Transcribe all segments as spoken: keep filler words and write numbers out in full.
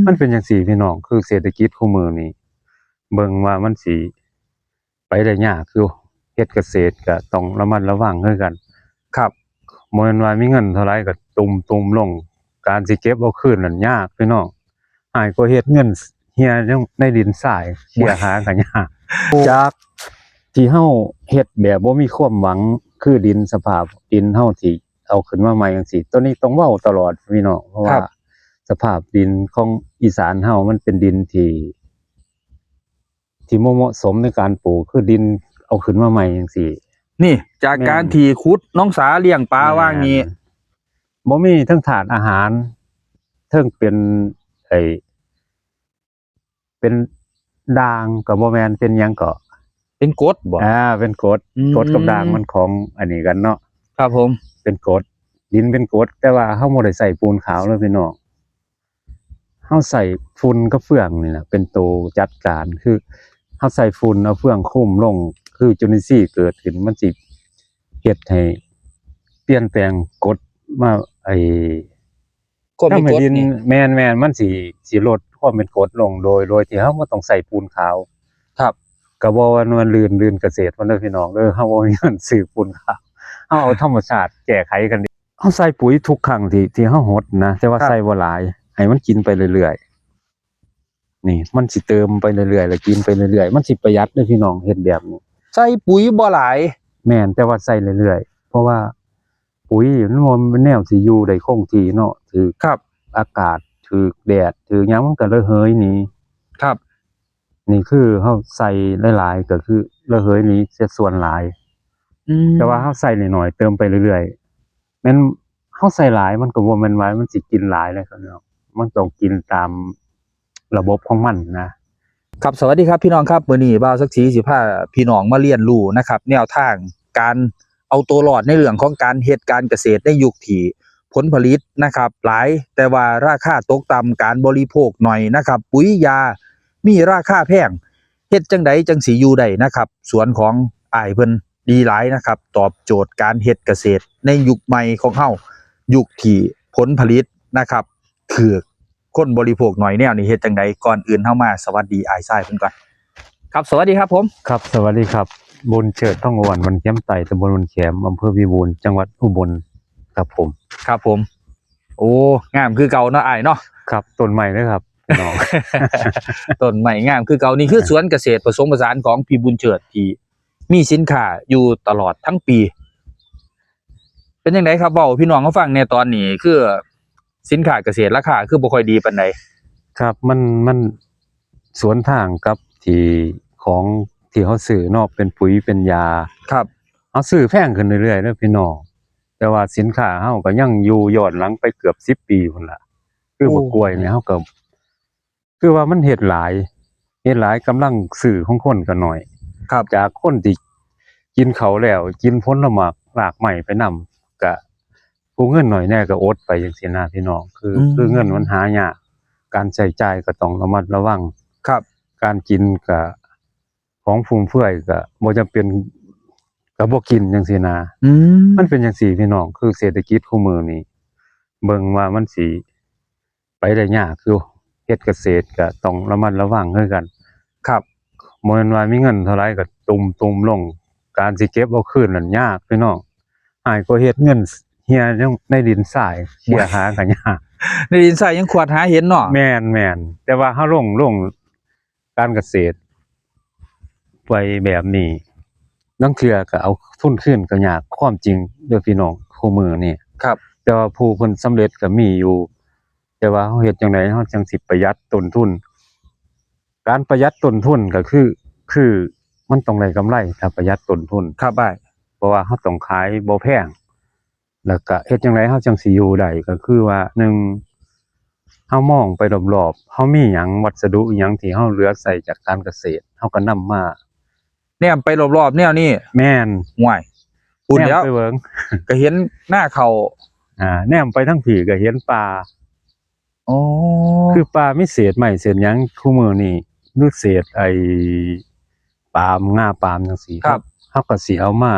มันเป็นจังซี่พี่น้อง คือเศรษฐกิจคู่มื้อนี้ เบิ่งว่ามันสิไปได้ยากอยู่ เฮ็ดเกษตรก็ต้องระมัดระวังคือกัน ครับ บ่แม่นว่ามีเงินเท่าใดก็ตุ่มๆลง การสิเก็บเอาคืนนั่นยากพี่น้อง อ้ายก็เฮ็ดเงินเหี่ยในดินทราย เสียหาก็ยาก จากที่เฮาเฮ็ดแบบบ่มีความหวัง คือดินสภาพดินเฮาที่เอาขึ้นมาใหม่จังซี่ ตัวนี้ต้องเว้าตลอดพี่น้อง เพราะว่า ครับ สภาพดินของอีสานเฮามันเป็นดินที่ ที่บ่เหมาะสมในการปลูก คือดินเอาขึ้นมาใหม่จังซี่ นี่ จากการ แม่น ที่ขุดหนองสาเลี้ยงปลา แม่น ว่างนี้ บ่มีทั้งธาตุอาหาร ทั้งเป็น ไอ้ เป็นด่างก็บ่แม่น เป็นหยังก็ เป็นกรดบ่ อ่า เป็นกรด อืม กรดกับด่างมันของอันนี้กันเนาะ ครับผม เป็นกรด ดินเป็นกรด แต่ว่าเฮาบ่ได้ใส่ปูนขาวเลยพี่น้อง เฮาใส่ฝุ่นกับเฟืองนี่แหละเป็นตัวจัดการ คือเฮาใส่ฝุ่นเอาเฟืองคลุมลง คือจุลินทรีย์เกิดขึ้น มันสิเฮ็ดให้เปลี่ยนแปลงกรดมา ไอ้ ความเป็นกรด ทำให้ดิน นี่ แม่นๆ มันสิ สิลดความเป็นกรดลง โดย โดยที่เฮาบ่ต้องใส่ปูนขาว ครับ ก็บ่ว่ามันลื่น ลื่นเกษตรมันเด้อพี่น้องเด้อ เฮาบ่มีเงินซื้อปูนขาว เฮาเอาธรรมชาติแก้ไขกันดี เฮาใส่ปุ๋ยทุกครั้งที่ ที่เฮาหดนะ แต่ว่า ครับ ใส่บ่หลาย ให้มันกินไปเรื่อยๆ นี่ มันสิเติมไปเรื่อยๆ แล้วกินไปเรื่อยๆ มันสิประหยัดเด้อพี่น้อง เฮ็ดแบบนี้ ใส่ปุ๋ยบ่หลาย แม่น แต่ว่าใส่เรื่อยๆ เพราะว่าปุ๋ยมันบ่แม่นแนวสิอยู่ได้คงที่เนาะ ถืก ครับ อากาศ ถืกแดด ถืกหยังมันก็ระเหยหนี ครับ นี่คือเฮาใส่หลายๆ ก็คือระเหยหนีเสียส่วนหลาย อืม แต่ว่าเฮาใส่น้อยๆ เติมไปเรื่อยๆ แม่นเฮาใส่หลายมันก็บ่แม่นว่ามันสิกินหลายเลยครับเนาะ มันต้องกินตามระบบของมันนะ ครับ สวัสดีครับพี่น้องครับ มื้อนี้บ่าวศักดิ์ศรีสิพาพี่น้องมาเรียนรู้นะครับ แนวทางการเอาตัวรอดในเรื่องของการเฮ็ดการเกษตรในยุคที่ผลผลิตนะครับหลาย แต่ว่าราคาตกต่ำ การบริโภคน้อยนะครับ ปุ๋ยยามีราคาแพง เฮ็ดจั่งใดจั่งสิอยู่ได้นะครับ สวนของอ้ายเพิ่นดีหลายนะครับ ตอบโจทย์การเฮ็ดเกษตรในยุคใหม่ของเฮา ยุคที่ผลผลิตนะครับ ถืก คนบริโภคน้อยแนวนี้เฮ็ดจั่งใด ก่อนอื่นเฮามาสวัสดีอ้ายชายเพิ่นก่อน ครับ สวัสดีครับผม ครับ สวัสดีครับ บุญเชิด ทองอ้วน บ้านเข็มใต้ ตำบลบ้านแขม อำเภอพิบูล จังหวัดอุบล ครับผม ครับผม โอ้ งามคือเก่าเนาะอ้ายเนาะ ครับ ต้นไม้เด้อครับ พี่น้อง ต้นไม้งามคือเก่า นี่คือสวนเกษตรผสมผสานของพี่บุญเชิดที่มีสินค้าอยู่ตลอดทั้งปี เป็นจั่งใดครับ เว้าพี่น้องเฮาฟังแหน่ ตอนนี้คือสินค้าเกษตรราคาคือบ่ค่อยดีปานใด ครับ มัน มันสวนทางกับที่ของที่เฮาซื้อเนาะ เป็นปุ๋ยเป็นยา ครับ เฮาซื้อแพงขึ้นเรื่อยๆเด้อพี่น้อง แต่ว่าสินค้าเฮาก็ยังอยู่ย้อนหลังไปเกือบสิบปีพุ้นล่ะ คือ โอ้ บักกล้วยนี่เฮาก็ คือว่ามันเฮ็ดหลาย เฮ็ดหลาย กำลังซื้อของคนก็น้อย ครับ จากคนที่กินข้าวแล้ว กินผลหมากรากไม้ไปนำ ก็ผู้เงินน้อยแน่ก็อดไปจั่งซี้นะพี่น้อง คือ อืม คือเงินมันหายาก การใช้จ่ายก็ต้องระมัดระวัง ครับ การกินก็ ของฟุ่มเฟือยก็บ่จำเป็น ก็บ่กินจั่งซี้นะ อืม มันเป็นจั่งซี้พี่น้อง คือเศรษฐกิจคู่มื้อนี้ เบิ่งว่ามันสิไปได้ยากอยู่ เฮ็ดเกษตรก็ต้องระมัดระวังคือกัน ครับ บ่แม่นว่ามีเงินเท่าใดก็ตุ่มๆลง การสิเก็บเอาคืนนั่นยากพี่น้อง อ้ายก็เฮ็ดเงินเหี่ยในดินทราย เสียหาก็ยาก ในดินทรายยังขวดหาเห็นเนาะ แม่นๆ แต่ว่าเฮาลง ลง การเกษตรไปแบบนี้ ลางเทื่อก็เอาทุนคืนก็ยาก ความจริงเด้อพี่น้อง คู่มื้อนี้ ครับ แต่ว่าผู้เพิ่นสำเร็จก็มีอยู่ แต่ว่าเฮาเฮ็ดจั่งใดเฮาจั่งสิประหยัดต้นทุน การประหยัดต้นทุนก็คือ คือมันต้องได้กำไร ถ้าประหยัดต้นทุน ครับอ้าย เพราะว่าเฮาต้องขายบ่แพง แล้วก็เฮ็ดจั่งใดเฮาจั่งสิอยู่ได้ ก็คือว่า หนึ่ง เฮามองไปรอบๆ เฮามีหยัง วัสดุอิหยังที่เฮาเหลือใช้จากการเกษตร เฮาก็นำมา แนมไปรอบๆแนวนี้ แม่น ห่วย พู้นแล้ว แนมไปเบิ่ง ก็เห็นนาข้าว อ่า แนมไปทางพี้ก็เห็นป่า อ๋อ คือป่ามีเศษไม้เศษหยัง คู่มื้อนี้ หรือเศษไอ้ปาล์ม ง่าปาล์มจั่งซี้ ครับ เฮาก็สิเอามา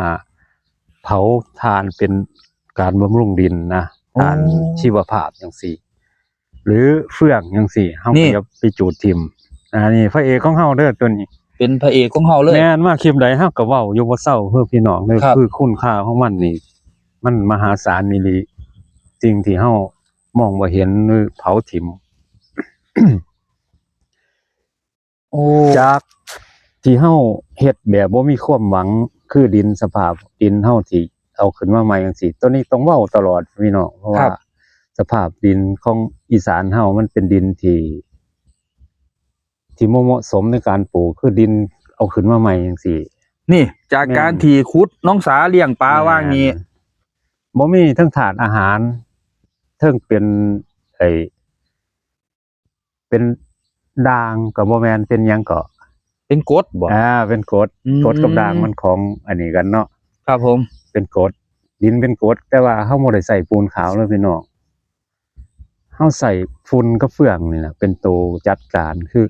เผาถ่านเป็นการบำรุงดินนะ อ๋อ ถ่านชีวภาพจั่งซี้ หรือเฟืองจังซี้ เฮา นี่ ก็อย่าไปจูดถิ่ม อันนี้พระเอกของเฮาเด้อตัวนี้ เป็นพระเอกของเฮาเลย แม่น มาคลิปใดเฮาก็เว้าอยู่บ่เซาเด้อพี่น้องเด้อ ครับ คือคุณค่าของมันนี่ มันมหาศาลอีหลี สิ่งที่เฮามองบ่เห็นหรือเผาถิ่ม โอ้ จากที่เฮาเฮ็ดแบบบ่มีความหวัง คือดิน สภาพดินเฮาที่เอาขึ้นมาใหม่จังซี้ ตัวนี้ต้องเว้าตลอดพี่น้อง เพราะว่า ครับ สภาพดินของอีสานเฮามันเป็นดินที่ ที่บ่เหมาะสมในการปลูก คือดินเอาขึ้นมาใหม่จังซี้ นี่ จากการ แม่น ที่ขุดหนองสาเลี้ยงปลา แม่น ว่างนี้ บ่มีทั้งธาตุอาหาร ทั้งเป็น ไอ้ เป็นด่างก็บ่แม่น เป็นหยังก็ เป็นกรดบ่ อ่า เป็นกรด อืม กรดกับด่างมันของอันนี้กันเนาะ ครับผม เป็นกรด ดินเป็นกรด แต่ว่าเฮาบ่ได้ใส่ปูนขาวเลยพี่น้อง เฮาใส่ฝุ่นกับเฟืองนี่แหละเป็นตัวจัดการ คือ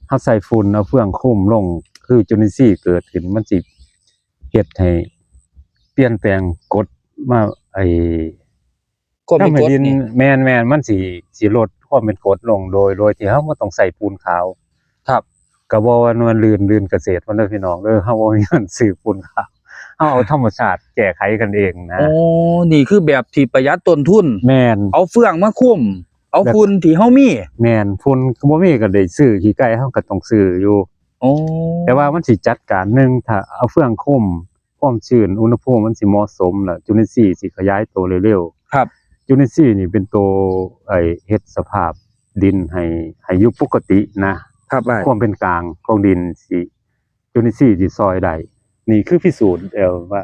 เฮาใส่ฝุ่นเอาเฟืองคลุมลง คือจุลินทรีย์เกิดขึ้น มันสิเฮ็ดให้เปลี่ยนแปลงกรดมา ไอ้ ความเป็นกรด ทำให้ดิน นี่ แม่นๆ มันสิ สิลดความเป็นกรดลง โดย โดยที่เฮาบ่ต้องใส่ปูนขาว ครับ ก็บ่ว่ามันลื่น ลื่นเกษตรมันเด้อพี่น้องเด้อ เฮาบ่มีเงินซื้อปูนขาว เฮาเอาธรรมชาติแก้ไขกันเองนะ โอ้ นี่คือแบบที่ประหยัดต้นทุน แม่น เอาเฟืองมาคลุม เอา แล้ว ฝุ่นที่เฮามี แม่น ฝุ่นบ่มีก็ได้ซื้อ ขี้ไก่เฮาก็ต้องซื้ออยู่ โอ้ แต่ว่ามันสิจัดการ หนึ่ง ถ้าเอาเฟืองคลุม ความชื้น อุณหภูมิมันสิเหมาะสม แล้วจุลินทรีย์สิขยายตัวเร็วๆ ครับ จุลินทรีย์นี่เป็นตัว ไอ้ เฮ็ดสภาพดินให้ ให้อยู่ปกตินะ ครับอ้าย ความเป็นกลางของดินสิ จุลินทรีย์สิซอยได้ นี่คือพิสูจน์แล้วว่า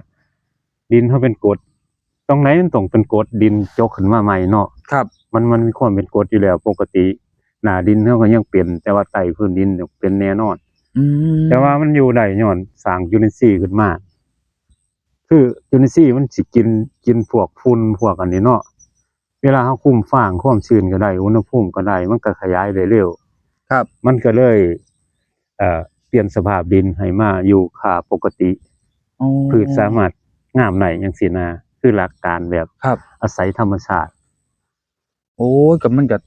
ดินเฮาเป็นกรด ตรงไหนมันต้องเป็นกรด ดินจกขึ้นมาใหม่เนาะ ครับ มัน มันมีความเป็นกรดอยู่แล้วปกติ หน้าดินเฮาก็ยังเป็น แต่ว่าใต้พื้นดินเนี่ยเป็นแน่นอน อืม แต่ว่ามันอยู่ได้ย้อนสร้างจุลินทรีย์ขึ้นมา คือจุลินทรีย์มันสิกิน กินพวกฝุ่นพวกอันนี้เนาะ เวลาเฮาคุมฟางความชื้นก็ได้ อุณหภูมิก็ได้ มันก็ขยายได้เร็ว ครับ มันก็เลย เอ่อ เปลี่ยนสภาพดินให้มาอยู่ค่าปกติ อ๋อ พืชสามารถงามได้จังซี้นะ คือหลักการแบบ ครับ อาศัยธรรมชาติ โอ้ย ก็มันก็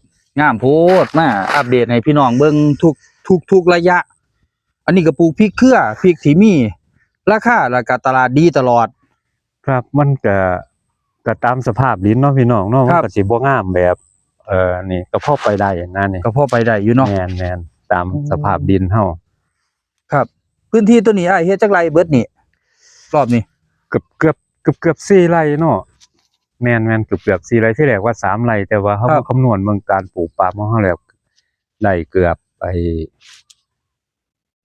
งามโพด มาอัปเดตให้พี่น้องเบิ่งทุก ทุก ทุกระยะ อันนี้ก็ปลูกพริกเครือ พริกที่มีราคา แล้วก็ตลาดดีตลอด ครับ มันก็ ก็ตามสภาพดินเนาะพี่น้องเนาะ ครับ มันก็สิบ่งามแบบ เอ่อ นี่ก็พอไปได้นะนี่ ก็พอไปได้อยู่เนาะ แม่นๆ ตาม อืม สภาพดินเฮา ครับ พื้นที่ตัวนี้อ้ายเฮ็ดจักไร่เบิดนี่ รอบนี้ เกือบ เกือบ เกือบ เกือบสี่ไร่เนาะ แม่นๆ เกือบ เกือบสี่ไร่ ที่แรกว่าสามไร่ แต่ว่าเฮา ครับ มาคำนวณเบิ่งการปลูกปาล์มของเฮาแล้ว ได้เกือบ ไอ้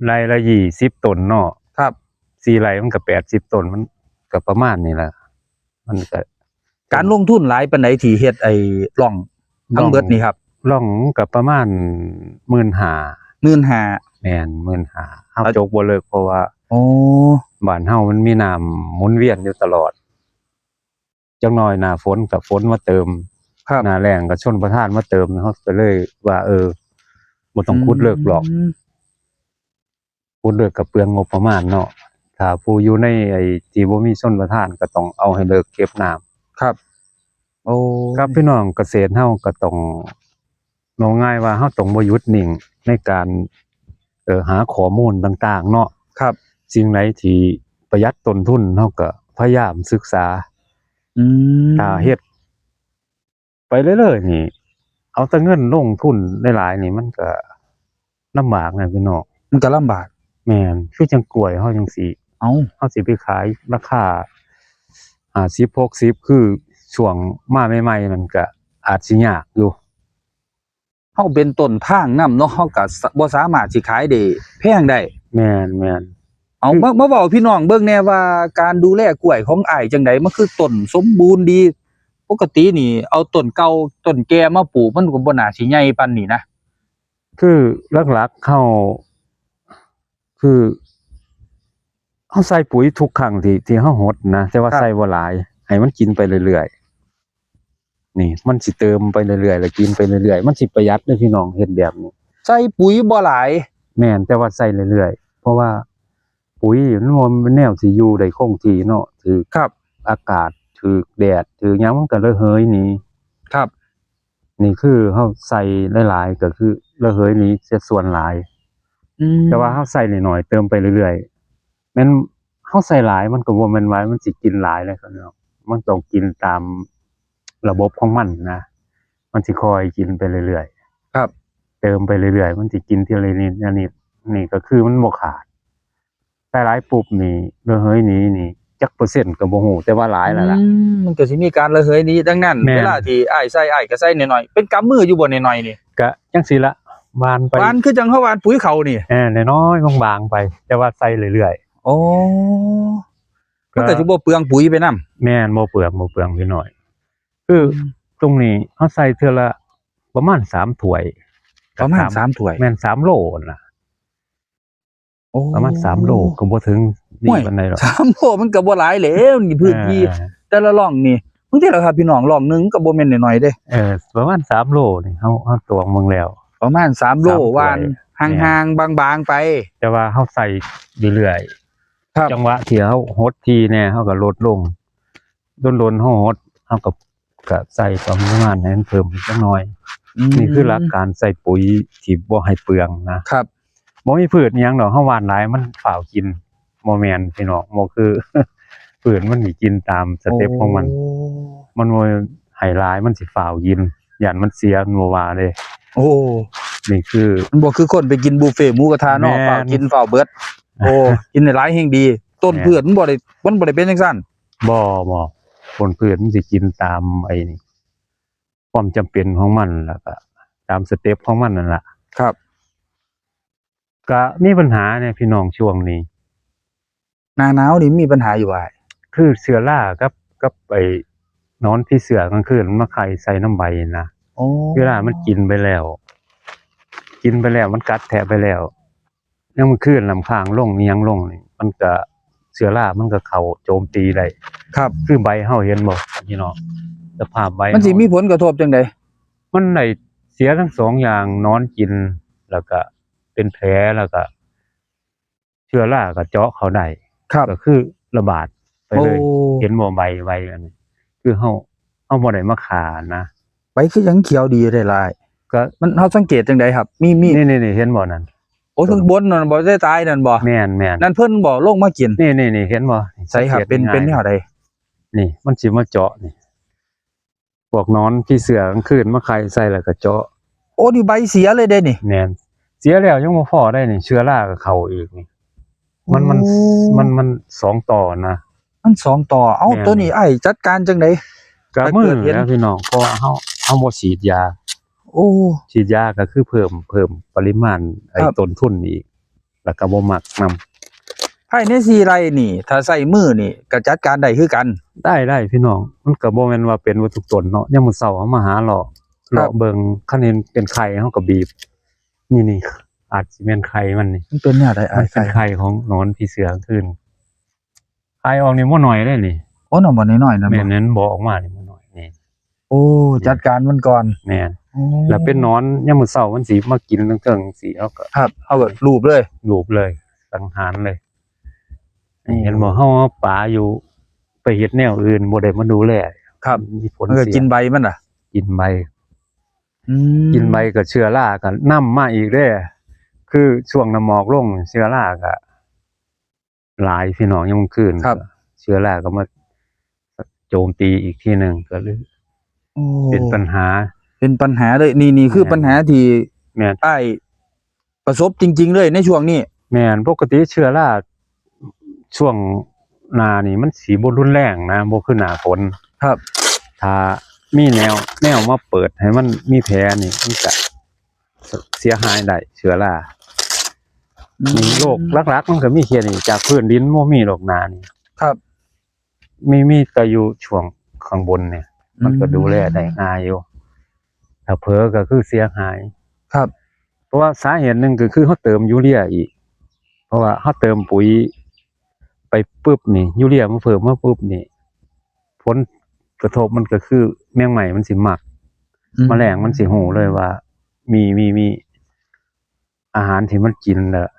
ไร่ละยี่สิบต้นเนาะ ครับ สี่ไร่มันก็แปดสิบต้น มันก็ประมาณนี้ล่ะ มันก็ การลงทุนหลายปานใดที่เฮ็ดไอ้ร่องทั้งเบิดนี่ครับ ร่องก็ประมาณหมื่นห้า หมื่นห้า แม่น หมื่นห้า เฮา อ่ะ จกบ่เลิก เพราะว่า โอ้ บ้านเฮามันมีน้ำหมุนเวียนอยู่ตลอด จักหน่อยหน้าฝนก็ฝนมาเติม ครับ หน้าแล้งก็ชลประทานมาเติม เฮาก็เลยว่า เออ บ่ต้องขุดเลิกหรอก อืม ขุดเลิกก็เปลืองงบประมาณเนาะ ถ้าผู้อยู่ในไอ้ที่บ่มีชลประทานก็ต้องเอาให้เลิกเก็บน้ำ ครับ โอ้ ครับ พี่น้องเกษตรเฮาก็ต้อง เว้าง่ายว่าเฮาต้องบ่หยุดนิ่งในการ เอ่อ หาข้อมูลต่างๆ เนาะ ครับ สิ่งใดที่ประหยัดต้นทุนเฮาก็พยายามศึกษา อืม ถ้าเฮ็ดไปเรื่อยๆ นี่ เอาแต่เงินลงทุนหลายๆ นี่มันก็ลำบากนะพี่น้อง มันก็ลำบาก แม่น คือจั่งกล้วยเฮาจั่งซี้ เอ้า เฮาสิไปขายราคาห้าสิบ หกสิบ คือช่วงมาใหม่ๆ นั่นก็อาจสิยากอยู่ เฮาเป็นต้นทางนำเนาะ เฮาก็สะ บ่สามารถสิขายได้แพงได้ แม่นๆ เอา คือ มา มาเว้าพี่น้องเบิ่งแหน่ว่าการดูแลกล้วยของอ้ายจั่งใด มันคือต้นสมบูรณ์ดี ปกตินี่เอาต้นเก่าต้นแก่มาปลูก มันก็บ่น่าสิใหญ่ปานนี้นะ คือหลักๆ เฮา คือ เฮาใส่ปุ๋ยทุกครั้งที่ ที่เฮาหดนะ แต่ว่า ครับ ใส่บ่หลาย ให้มันกินไปเรื่อยๆ นี่ มันสิเติมไปเรื่อยๆ แล้วกินไปเรื่อยๆ มันสิประหยัดเด้อพี่น้อง เฮ็ดแบบนี้ ใส่ปุ๋ยบ่หลาย แม่น แต่ว่าใส่เรื่อยๆ เพราะว่าปุ๋ยมันบ่แม่นแนวสิอยู่ได้คงที่เนาะ ถืก ครับ อากาศ ถืกแดด ถืกหยัง มันก็ระเหยหนี ครับ นี่คือเฮาใส่หลายๆ ก็คือระเหยหนีเสียส่วนหลาย อืม แต่ว่าเฮาใส่น้อยๆ เติมไปเรื่อยๆ แม่นเฮาใส่หลายมันก็บ่แม่นว่ามันสิกินหลายเลยครับเนาะ มันต้องกินตามระบบของมันนะ มันสิค่อยกินไปเรื่อยๆ ครับ เติมไปเรื่อยๆ มันสิกินทีละนิดละนิด นี่ก็คือมันบ่ขาด ใส่หลายปุ๊บนี่ระเหยหนีนี่จักเปอร์เซ็นต์ก็บ่ฮู้ แต่ว่าหลายแล้วล่ะ อืม มันก็สิมีการระเหยหนีดังนั้น แม่น เวลาที่อ้ายใส่ อ้ายก็ใส่น้อยๆ เป็นกำมืออยู่บ่น้อยๆ นี่ ก็จังซี่ละ หว่านไป หว่านคือจังเฮาหว่านปุ๋ยเขานี่ เออ น้อยๆ บางๆ ไป แต่ว่าใส่เรื่อยๆ โอ้ มันก็สิบ่เปลืองปุ๋ยไปนำ แม่น บ่เปลือง บ่เปลืองพี่น้อย คือ อืม ตรงนี้เฮาใส่เทื่อละประมาณสามถ้วย ประมาณ สาม สามถ้วย แม่น สามโลนั่นล่ะ โอ้ ประมาณสามโลก็บ่ถึงนี่ ห้วย ปานใดหรอก สามโลมันก็บ่หลายแล้ว นี่พื้นที่ เออ แต่ละร่องนี่ บางทีล่ะครับพี่น้อง ร่องหนึ่งก็บ่แม่นน้อยๆ เด้ เออ ประมาณสามโลนี่ เฮา เฮาตวงเบิ่งแล้ว ประมาณสามโล สามถ้วย หว่าน แม่น ห่างๆ บางๆ ไป แต่ว่าเฮาใส่เรื่อยๆ ครับ จังหวะที่เฮาหดทีแน่ เฮาก็ลดลง โดนๆ เฮาหด เฮาก็ ก็ใส่ประมาณให้มันเพิ่มอีกจักหน่อย อืม นี่คือหลักการใส่ปุ๋ยที่บ่ให้เปลืองนะ ครับ บ่มีพืชอิหยังดอก เฮาหว่านหลายมันฟ้าวกิน บ่แม่นพี่น้อง บ่คือ พืชมันสิกินตามสเต็ปของมัน โอ้ มันบ่ให้หลายมันสิฟ้าวกิน ย้านมันเสีย มันบ่ว่าเด้ โอ้ นี่คือ มันบ่คือคนไปกินบุฟเฟ่ต์หมูกระทะเนาะ แม่น ฟ้าวกินฟ้าวเบิด โอ้ กินหลายๆ แฮงดี ต้น แม่น พืชมันบ่ได้ มันบ่ได้เป็นจังซั่น บ่ บ่ ต้นพืชมันสิกินตามไอ้นี่ ความจำเป็นของมัน แล้วก็ตามสเต็ปของมันนั่นล่ะ ครับ ก็มีปัญหาเนี่ยพี่น้องช่วงนี้ หน้าหนาวนี่มีปัญหาอยู่อ้าย คือเชื้อรากับ กับไอ้หนอนผีเสื้อกลางคืนมันมาไข่ใส่น้ำใบนะ โอ้ เวลามันกินไปแล้ว กินไปแล้วมันกัดแทะไปแล้ว ยามมื้อคืนน้ำค้างลงอิหยังลงนี่ มันก็ เชื้อรามันก็เข้าโจมตีได้ ครับ คือใบเฮาเห็นบ่พี่น้อง สภาพใบ มันสิ เฮา มีผลกระทบจังใด มันได้เสียทั้งสองอย่าง หนอนกิน แล้วก็เป็นแผล แล้วก็เชื้อราก็เจาะเข้าได้ ครับ ก็คือระบาดไปเลย โอ้ เห็นบ่ใบ ใบอันนี้ คือเฮา เฮาบ่ได้มาฆ่านะ ใบคือยังเขียวดีได้หลาย ก็ มัน เฮาสังเกตจังใดครับ มี มี นี่ นี่ นี่ เห็นบ่นั่น โอ้ ข้างบนนั่นบ่ได้ตายนั่นบ่ แม่น แม่น นั่นเพิ่นบ่ลงมากิน นี่ นี่ นี่ เห็นบ่ ใส่ครับ สังเกต เป็น ง่ายๆ เป็นแนวใด นี่ มันสิมาเจาะนี่ พวกหนอนผีเสื้อกลางคืนมาไข่ใส่แล้วก็เจาะ โอ้ นี่ใบเสียเลยเด้นี่ แม่น เสียแล้วยังบ่พอได้นี่ เชื้อราก็เข้าอีกนี่ มัน มัน โอ้ มัน มันสองต่อนะ มันสองต่อ เอ้า แม่น ตัวนี้อ้ายจัดการจังใด ก็ ถ้าเกิด มื้อ เห็น แล้วพี่น้อง เพราะว่าเฮา เฮาบ่ฉีดยา โอ้ ฉีดยาก็คือเพิ่ม เพิ่มปริมาณไอ้ ครับ ต้นทุนอีก แล้วก็บ่มักนำ ภายในสี่ไร่นี่ ถ้าใส่มือนี่ก็จัดการได้คือกัน ได้ ได้พี่น้อง มันก็บ่แม่นว่าเป็นเบิดทุกต้นเนาะ ยามมื้อเช้าเฮามาหาเลาะ ครับ เลาะเบิ่ง คันเห็นเป็นไข่เฮาก็บีบ นี่ นี่ อาจสิแม่นไข่มันนี่ มันเป็นแนวใด มันเป็น อ้าย ไข่ ไข่ของหนอนผีเสื้อกลางคืน ไข่ออกนี่บ่น้อยเด้นี่ โอ้ น้องบ่น้อยๆ นะ แม่น บ่ นั่นบ่ออกมานี่บ่น้อยนี่ โอ้ นี่ จัดการมันก่อน แม่น โอ้ แล้วเป็นหนอนยามมื้อเช้ามันสิมากินเทิงๆ จังซี่ เฮาก็ ครับ เฮาก็ลูบเลย ลูบเลย สังหารเลย โอ้ เห็นบ่ เฮาเอาปลาอยู่ ไปเฮ็ดแนวอื่น บ่ได้มาดูแล ครับ มีผล มันก็ เสีย กินใบมันน่ะ กินใบ อืม กินใบก็เชื้อราก็นำมาอีกเด้ คือช่วงน้ำหมอกลง เชื้อราก็ หลายพี่น้อง ยามมื้อคืน ครับ เชื้อราก็มาโจมตีอีกทีหนึ่ง ก็เลย โอ้ เป็นปัญหา เป็นปัญหาเลย นี่ นี่คือ แม่น ปัญหาที่ แม่น อ้ายประสบจริงๆ เลยในช่วงนี้ แม่น ปกติเชื้อราช่วงหน้านี่มันสิบ่รุนแรงนะ บ่คือหน้าฝน ครับ ถ้ามีแนว แนวมาเปิดให้มันมีแผลนี่ มันก็เสียหายได้ เชื้อรา อืม นี่โรคหลักๆ มันก็มีแค่นี้ จากพื้นดินบ่มีโรคหน้านี่ ครับ มี มีแต่อยู่ช่วงข้างบนเนี่ย มันก็ อืม ดูแลได้ง่ายอยู่ ถ้าเผลอก็คือเสียหาย ครับ เพราะว่าสาเหตุหนึ่งก็คือเฮาเติมยูเรียอีก เพราะว่าเฮาเติมปุ๋ยไปปุ๊บนี่ ยูเรียมันเพิ่มมาปุ๊บนี่ ผลกระทบมันก็คือแมงไหม้มันสิมัก อืม แมลงมันสิฮู้เลยว่า มี มี มีอาหารที่มันกินแล้ว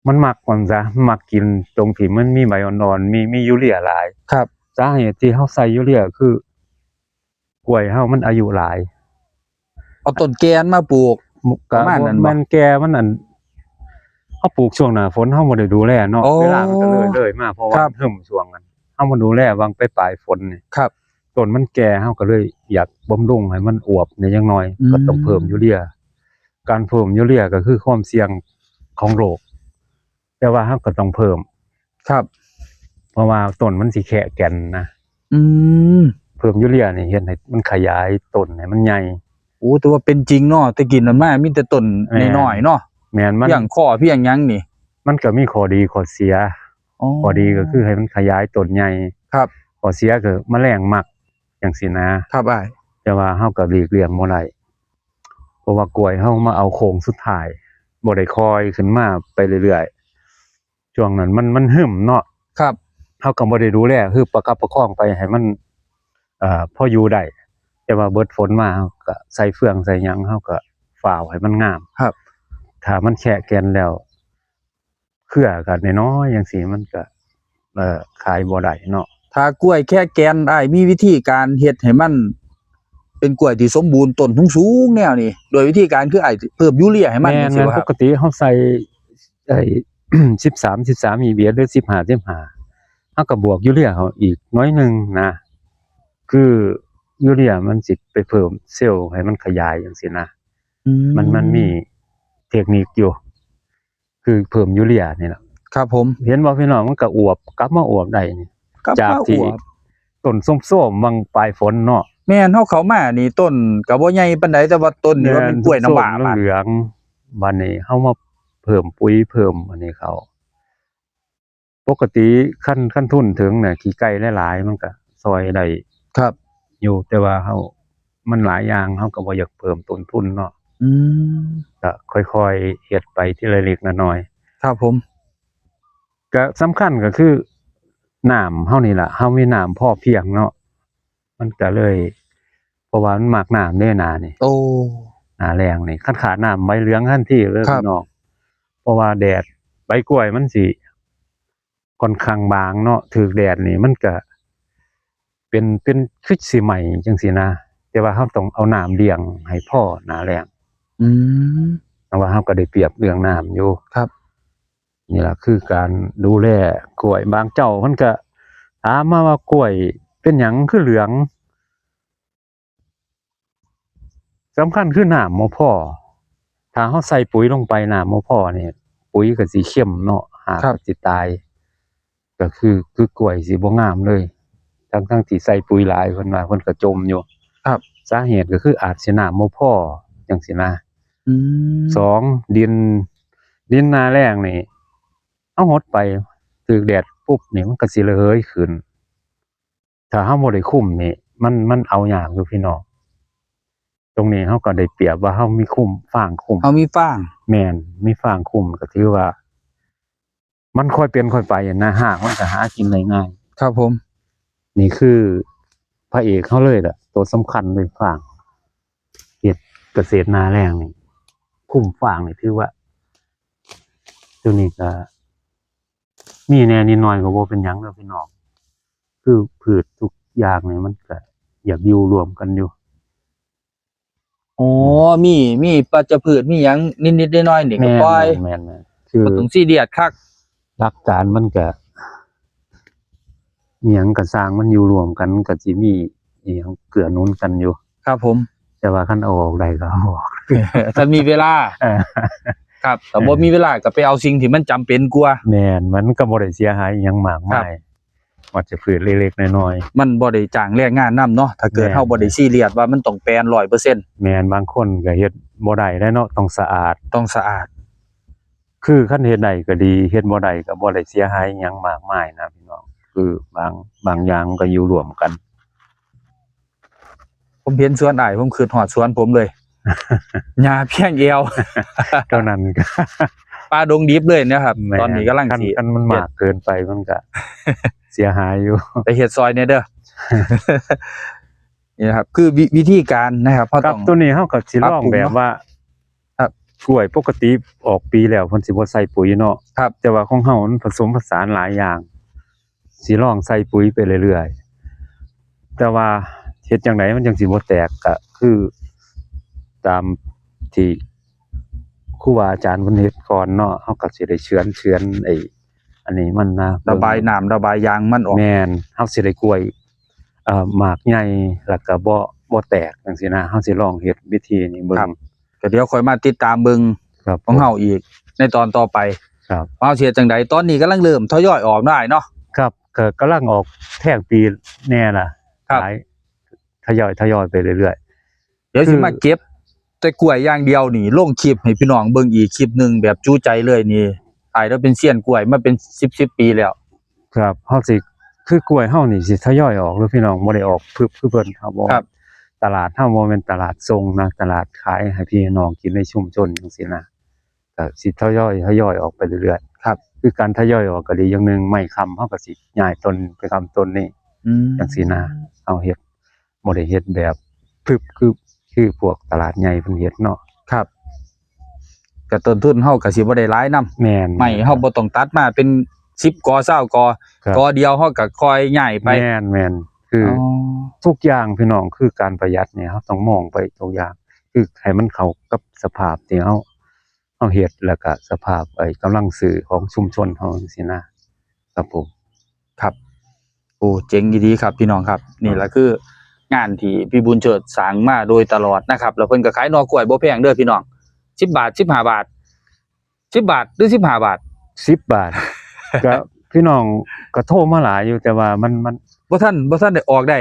มันมัก ว่าซั่นซะ มันมักกินตรงที่มันมีใบอ่อนๆ มี มียูเรียหลาย ครับ สาเหตุที่เฮาใส่ยูเรียคือ กล้วยเฮามันอายุหลาย เอาต้นแก่มาปลูก ก็ ประมาณนั้นบ่ มันแก่มันอันเขาปลูกช่วงหน้าฝนเขาบ่ได้ดูแลเนาะ โอ้ เวลามันก็เลยเลยมาเพราะว่า ครับ เพิ่มช่วงกันเขามาดูแลวางไปปลายฝนนี่ ครับ ต้นมันแก่เขาก็เลยอยากบำรุงให้มันอวบเนี่ยอย่างน้อย อืม ก็ต้องเพิ่มยูเรีย การเพิ่มยูเรียก็คือความเสี่ยงของโรคแต่ว่าเขาก็ต้องเพิ่ม ครับ เพราะว่าต้นมันสิแคะแก่นนะ อืม เพิ่มยูเรียนี่เฮ็ดให้มันขยายต้นให้มันใหญ่ โอ้ แต่ว่าเป็นจริงเนาะ แต่กี้นั้นมามีแต่ต้น แม่น น้อยๆเนาะ แม่นมัน เพียงข้อเพียงหยังนี่ มันก็มีข้อดีข้อเสีย ข้อดีก็คือให้มันขยายต้นใหญ่ ครับ ข้อเสียคือแมลงมักจังซี่นะ ครับอ้าย แต่ว่าเฮาก็หลีกเลี่ยงบ่ได้ เพราะว่ากล้วยเฮามาเอาโค้งสุดท้าย บ่ได้คอยขึ้นมาไปเรื่อยๆ ช่วงนั้นมัน มันหึมเนาะ ครับ เฮาก็บ่ได้ดูแล คือประคับประคองไปให้มัน เอ่อ พออยู่ได้ แต่ว่าเบิดฝนมาเฮาก็ใส่เฟืองใส่หยัง เฮาก็ฝ้าวให้มันงาม ครับ ถ้ามันแคะแก่นแล้ว เครือก็น้อยๆจังซี่ มันก็ เอ่อ ขายบ่ได้เนาะ ถ้ากล้วยแคะแก่นอ้ายมีวิธีการเฮ็ดให้มัน เป็นกล้วยที่สมบูรณ์ต้นสูงๆแนวนี้ โดยวิธีการคืออ้ายเพิ่มยูเรียให้มัน แม่น จังซี่ แม่น บ่ค ป รับ กติเฮาใส่ ไอ้ สิบสาม สิบสาม EBS หรือ สิบห้า สิบห้า เฮาก็บวกยูเรียเขาอีกน้อยหนึ่งนะ คือยูเรียมันสิไปเพิ่มเซลล์ให้มันขยายจังซี่นะ อื มัน มันมีเทคนิคอยู่ คือเพิ่มยูเรียนี่แหละ ครับผม เห็นบ่พี่น้อง มันก็อวบ กลับมาอวบได้นี่ กลับ จาก มา ที่ อวบ ต้นส้มๆบางปลายฝนเนาะ แม่น เฮาเข้ามานี่ต้นก็บ่ใหญ่ปานใด แต่ว่าต้นนี่ว่าเป็นกล้วยน้ำว้า ส้มๆเหลืองๆ บัดนี้เฮามาเพิ่มปุ๋ยเพิ่มอันนี้เขา ปกติคัน คันทุนถึงน่ะ ขี้ไก่หลายๆมันก็ซอยได้ ครับ อยู่ แต่ว่าเฮา มันหลายอย่าง เฮาก็บ่อยากเพิ่มต้นทุนเนาะ อืม ก็ค่อยๆเฮ็ดไปทีละเล็กละน้อย ครับผม ก็สำคัญก็คือน้ำเฮานี่ล่ะ เฮามีน้ำพอเพียงเนาะ มันก็เลย เพราะว่ามันมักน้ำเด้ นานี่ โอ้ นาแล้งนี่ คันขาดน้ำใบเหลืองทันทีเลย ครับ พี่น้อง เพราะว่าแดด ใบกล้วยมันสิค่อนข้างบางเนาะ ถืกแดดนี่มันก็เป็น เป็นคือสิไหม้จังซี่นะ แต่ว่าเฮาต้องเอาน้ำเลี้ยงให้พอนาแล้ง อืม แต่ว่าเฮาก็ได้เปรียบเรื่องน้ำอยู่ ครับ นี่ล่ะคือการดูแลกล้วย บางเจ้ามันก็ถามมาว่ากล้วยเป็นหยังคือเหลือง สำคัญคือน้ำบ่พอ ถ้าเฮาใส่ปุ๋ยลงไปน้ำบ่พอนี่ ปุ๋ยก็สิเค็มเนาะ หาก ครับ ก็สิตาย ก็คือ คือกล้วยสิบ่งามเลย ทั้งๆที่ใส่ปุ๋ยหลาย เพิ่นว่าเพิ่นก็จมอยู่ ครับ สาเหตุก็คืออาจสิน้ำบ่พอจังซี่นะ อืม สอง ดิน ดินนาแล้งนี่ เอาหดไป ถืกแดดปุ๊บนี่มันก็สิระเหยขึ้น ถ้าเฮาบ่ได้คุมนี่ มัน มันเอายากอยู่พี่น้อง ตรงนี้เฮาก็ได้เปรียบว่าเฮามีคุม ฟางคุม เฮามีฟาง แม่น มีฟางคุมก็ถือว่า มันค่อยเป็นค่อยไปนะ ฮากมันก็หากินได้ง่าย ครับผม นี่คือพระเอกเฮาเลยล่ะ ตัวสำคัญเลย ฟาง เฮ็ดเกษตรนาแล้งนี่ คุมฟางนี่ถือว่า ตัวนี้ก็ มีแหน่นิดหน่อยก็บ่เป็นหยังเด้อพี่น้อง คือพืชทุกอย่างนี่มันก็อยากอยู่ร่วมกันอยู่ อ๋อ มี มีวัชพืช มีหยังนิดๆหน่อยๆนี่ก็ปล่อย แม่นๆๆ คือ บ่ต้องซีเรียสคัก หลักการมันก็ อิหยังก็ซ่างมันอยู่ร่วมกัน ก็สิมีอิหยังเกื้อหนุนกันอยู่ ครับผม แต่ว่าคันเอาออกได้ก็เอาออก ถ้ามีเวลา เออ ครับ ถ้าบ่มีเวลาก็ไปเอาสิ่งที่มันจำเป็นกว่า แม่น มันก็บ่ได้เสียหายอิหยังมากมาย ครับ วัชพืชเล็กๆน้อยๆ มันบ่ได้จ้างแรงงานนำเนาะ ถ้าเกิด แม่น เฮาบ่ได้ซีเรียสว่ามันต้องแปลนร้อยเปอร์เซ็นต์ แม่น บางคนก็เฮ็ดบ่ได้แล้วเนาะ ต้องสะอาด ต้องสะอาด คือคันเฮ็ดได้ก็ดี เฮ็ดบ่ได้ก็บ่ได้เสียหายอิหยังมากมายนะพี่น้อง คือบาง บางอย่างก็อยู่ร่วมกัน ผมเห็นสวนอ้าย ผมคิดฮอดสวนผมเลย หญ้าเพียงเอว เท่านั้นก็ ป่าดงดิบเลยนะครับ แม่น ตอนนี้กำลัง คัน สิ คันมันมากเกินไปมันก็ เสียหายอยู่ ไปเฮ็ดซอยเนี่ยเด้อ นี่นะครับ คือวิ วิธีการนะครับ เฮา ครั ต้ บ อง ตัวนี้เฮาก็สิลอง ปรับปรุง แบบว่า ครับ กล้วยปกติออกปีแล้วเพิ่นสิบ่ใส่ปุ๋ยเนาะ ครับ แต่ว่าของเฮามันผสมผสานหลายอย่าง สิลองใส่ปุ๋ยไปเรื่อยๆ แต่ว่าเฮ็ดจังไดมันจังสิบ่แตก ก็คือ ตามที่ครูบาอาจารย์เพิ่นเฮ็ดก่อนเนาะ เฮาก็สิได้เฉือน เฉือนไอ้อันนี้มันนะ ระบายน้ำระบายยางมันออก แม่น เฮาสิได้กล้วย เอ่อ หมากใหญ่ แล้วก็บ่ บ่แตกจังซี้นะ เฮาสิลองเฮ็ดวิธีนี้เบิ่ง ครับ ก็เดี๋ยวค่อยมาติดตามเบิ่ง ครับ ของเฮาอีกในตอนต่อไป ครับ ว่าเฮาสิเฮ็ดจั่งใด ตอนนี้กำลังเริ่มทยอยออกเนาะอ้ายเนาะ ครับ ก็กำลังออกแท่งปีแน่ล่ะ ครับ หลาย ทยอย ทยอยไปเรื่อยๆ เดี๋ยวสิ คือ มาเก็บแต่กล้วยอย่างเดียวนี่ ลงคลิปให้พี่น้องเบิ่งอีกคลิปหนึ่งแบบจุใจเลยนี่ อ้ายเราเป็นเซียนกล้วยมาเป็นสิบ สิบปีแล้ว ครับ เฮาสิ คือกล้วยเฮานี่สิทยอยออกเด้อพี่น้อง บ่ได้ออกพึบคือเพิ่นครับ บ่ ครับ ตลาดเฮาบ่แม่นตลาดส่งนะ ตลาดขายให้พี่น้องกินในชุมชนจังซี้นะ ก็สิทยอย ทยอยออกไปเรื่อยๆ ครับ คือการทยอยออกก็ดีอย่างหนึ่ง ไม้ค้ำเฮาก็สิย้ายต้นไปค้ำต้นนี้ อืม จังซี้นะ เฮาเฮ็ด บ่ได้เฮ็ดแบบพึบคือ คือพวกตลาดใหญ่เพิ่นเฮ็ดเนาะ ครับ ก็ต้นทุนเฮาก็สิบ่ได้หลายนำ แม่น ไม้เฮาบ่ต้องตัดมาเป็นสิบกอ ซาวกอ ครับ กอเดียวเฮาก็ค่อยย้ายไป แม่น แม่น คืออ อ ทุกอย่างพี่น้อง คือการประหยัดนี่ เฮาต้องมองไปทุกอย่าง คือให้มันเข้ากับสภาพที่เฮา เฮาเฮ็ด แล้วก็สภาพไอ้กำลังซื้อของชุมชนเฮาจังซี้นะ ครับผม ครับ โอ้ เจ๋งอีหลีครับพี่น้องครับ นี่แหละคืองานที่พี่บุญเชิดสร้างมาโดยตลอดนะครับ แล้วเพิ่นก็ขายหน่อกล้วยบ่แพงเด้อพี่น้อง สิบบาท สิบห้าบาท สิบบาทหรือสิบห้าบาท สิบบาท ก็พี่น้องก็โทรมาหลายอยู่ แต่ว่ามัน มัน บ่ทัน บ่ทันได้ออกได้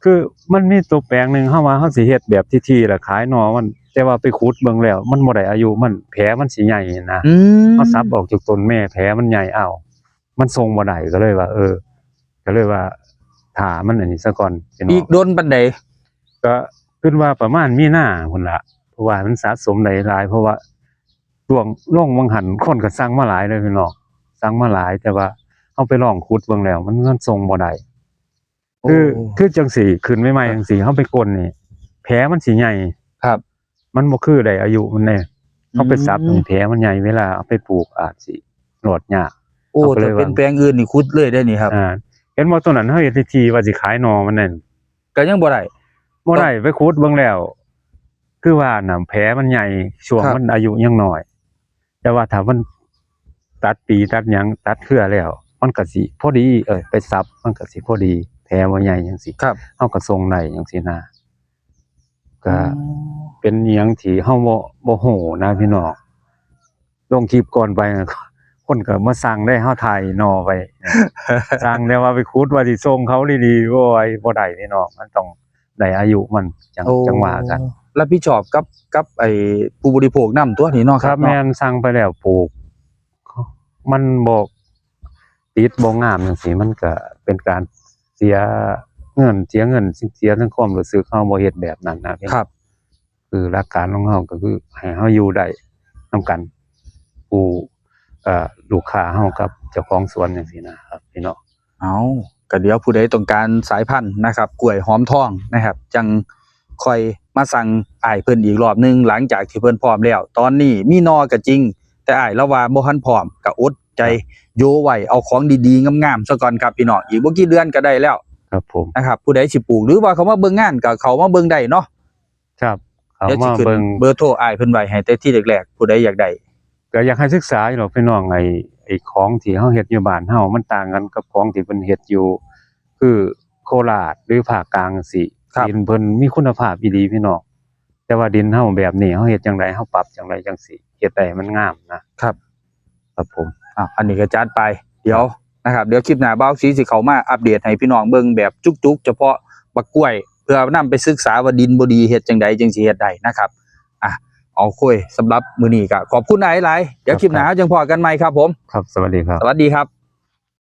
คือมันมีตัวแปลงหนึ่ง เฮาว่าเฮาสิเฮ็ดแบบที่ๆ ล่ะ ขายหน่อมัน แต่ว่าไปขุดเบิ่งแล้ว มันบ่ได้อายุมัน แผลมันสิใหญ่นะ อืม เฮาสับออกจากต้นแม่ แผลมันใหญ่ อ้าว มันส่งบ่ได้ ก็เลยว่า เออ ก็เลยว่า ถ้ามันอันนี้ซะก่อนพี่น้อง อีกโดนปานใด ก็คิดว่าประมาณมีนาพุ้นล่ะ เพราะว่ามันสะสมได้หลาย เพราะว่าช่วงลงวังหันคนก็สั่งมาหลายเลยพี่น้อง สั่งมาหลาย แต่ว่าเฮาไปลองขุดเบิ่งแล้ว มัน มันส่งบ่ได้ คือ โอ้ คือจังซี้ ขึ้นใหม่ๆ จังซี้ เฮาไปกลนนี่ แผลมันสิใหญ่ ครับ มันบ่คือได้อายุมันแน่ เฮาไปสับ อืม ให้แผลมันใหญ่ เวลาเอาไปปลูกอาจสิรอดยาก โอ้ เฮาก็เลย ถ้าเป็น ว่า แปลงอื่นนี่ขุดเลยได้นี่ครับ อ่า เห็นบ่ ต้นนั้นเฮาเฮ็ดทีๆ ว่าสิขายหน่อมันนั่น ก็ยังบ่ได้ บ่ได้ ไปขุดเบิ่งแล้ว คือว่าน่ะ แผลมันใหญ่ ช่วง ครับ มันอายุยังน้อย แต่ว่าถ้ามันตัดปีตัดหยัง ตัดเครือแล้ว มันก็สิพอดี เอ้ย ไปสับ มันก็สิพอดี แผลบ่ใหญ่จังซี้ ครับ เฮาก็ส่งได้จังซี้นะ ก็ อืม เป็นอิหยังที่เฮาบ่ บ่ฮู้นะพี่น้อง ลงคลิปก่อนไป คนก็มาสั่งได้ เฮาถ่ายหน่อไป สั่งแต่ว่าไปขุดว่าสิส่งเขาดีๆ โอ้ย บ่ได้พี่น้อง มันต้องได้อายุมัน จั่ง โอ้ จั่งว่ากัน รับผิดชอบกับ กับไอ้ผู้บริโภคนำตั๊วนี่เนาะ ครับ ครับเนาะ แม่น สั่งไปแล้วปลูก มันบ่ติดบ่งามจังซี้ มันก็เป็นการเสียเงิน เสียเงิน เสียทั้งความรู้สึก เฮาบ่เฮ็ดแบบนั้นนะพี่น้อง ครับ คือหลักการของเฮาก็คือให้เฮาอยู่ได้นำกัน ผู้ เอ่อ ลูกค้าเฮากับเจ้าของสวนจังซี้นะครับพี่น้อง เอา ก็เดี๋ยวผู้ใดต้องการสายพันธุ์นะครับ กล้วยหอมทองนะครับ จั่งค่อยมาสั่งอ้ายเพิ่นอีกรอบหนึ่ง หลังจากที่เพิ่นพร้อมแล้ว ตอนนี้มีหน่อก็จริง แต่อ้ายลาวว่าบ่ทันพร้อม ก็อดใจ ครับ โยไว้ เอาของดีๆ งามๆ ซะก่อนครับพี่น้อง อีกบ่กี่เดือนก็ได้แล้ว ครับผม นะครับ ผู้ใดสิปลูก หรือว่าเข้ามาเบิ่งงานก็เข้ามาเบิ่งได้เนาะ ครับ เข้า เดี๋ยวสิ มา ขึ้น เบิ่ง เบอร์โทรอ้ายเพิ่นไว้ให้แต่ทีแรกๆ ผู้ใดอยากได้ ก็อยากให้ศึกษาอยู่ดอกพี่น้อง ไอ้ ไอ้ของที่เฮาเฮ็ดอยู่บ้านเฮา มันต่างกันกับของที่เพิ่นเฮ็ดอยู่ คือโคราชหรือภาคกลางจังซี้ ครับ ดินเพิ่นมีคุณภาพอีหลีพี่น้อง แต่ว่าดินเฮาแบบนี้ เฮาเฮ็ดจั่งใด เฮาปรับจั่งใดจั่งสิเฮ็ดได้ให้มันงามนะ ครับ ครับผม อ่ะ อันนี้ก็จัดไป เดี๋ยว ครับ นะครับ เดี๋ยวคลิปหน้าบ่าวสีสิเข้ามาอัปเดตให้พี่น้องเบิ่งแบบจุกๆ เฉพาะบักกล้วย เพื่อนำไปศึกษาว่าดินบ่ดีเฮ็ดจั่งใดจั่งสิเฮ็ดได้นะครับ อ่ะ โอเค สำหรับมื้อนี้ก็ขอบคุณอ้ายหลาย เดี๋ยวคลิปหน้า ครับ เฮาจั่งพ้อกันใหม่ครับผม ครับ สวัสดีครับ สวัสดีครับ